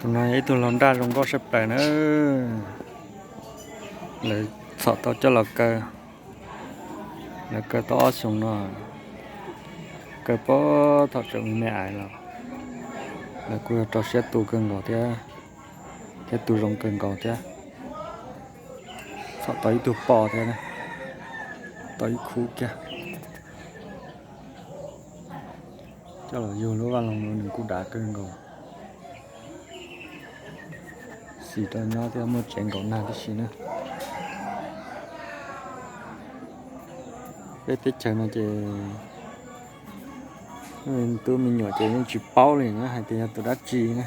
Tus no yog ib tug laug nraj zoo nkauj sab plaws na. Lawv txhom tau coj los kaw, lawv kaw tau ob xyoos no, kaw puag thaum tseem me me aiv los. Lawv kuj yog rau siab tu kawg nkaus thiab, thiab tu zoo kawg nkaus thiab. Txhom tau ib tug poj thiab, tau ib khub kiag. Coj los yug lub vaj loog no nws kuj dav kawg nkaus. Xis rau nyob thiab muaj tsev nkaum nag tib si na. Peb teb chaws no ces tub me nyuam ces yeej tsis paub li na hais tias yog tus dab tsi na.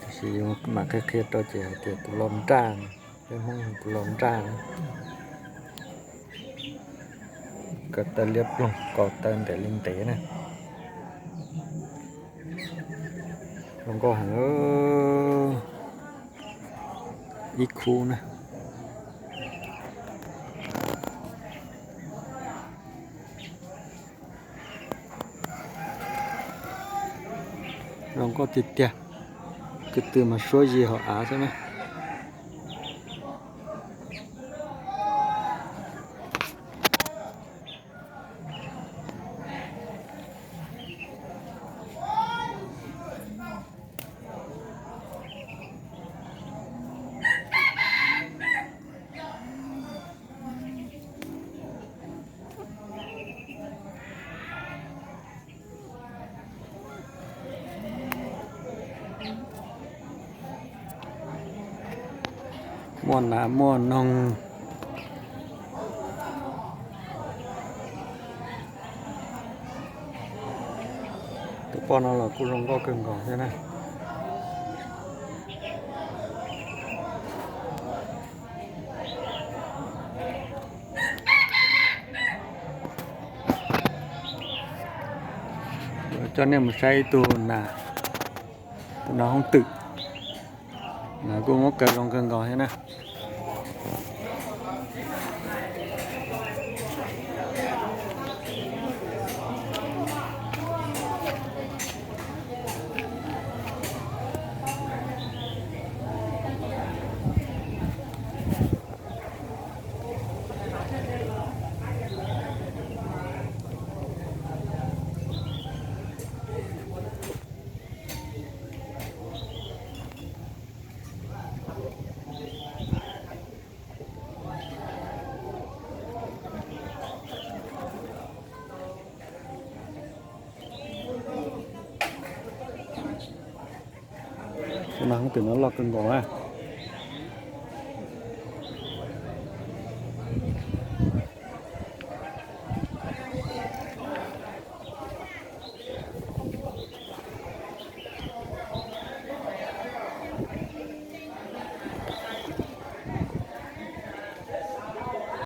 Tiam sis yuav mam qhia qhia rau ces hais tias tus laug nraj, peb Hmoob hu tus laug nraj na. Ko taw liab ploog, ko taw ntev li ntev na. Zoo nkauj heev, ib khub na. Zoo nkauj tiag tiag, ko tw mas suab zis hauv av xwb na. Muaj nas muaj noog. Tus poj no los kuj zoo nkauj kawg nkaus thiab na. Coj nej mus saib ib tug nas, tus nas hoob twm, nas kuj muab kaw zoo kawg nkaus thiab na. Tus nas hoob twm no loj kawg nkaus na.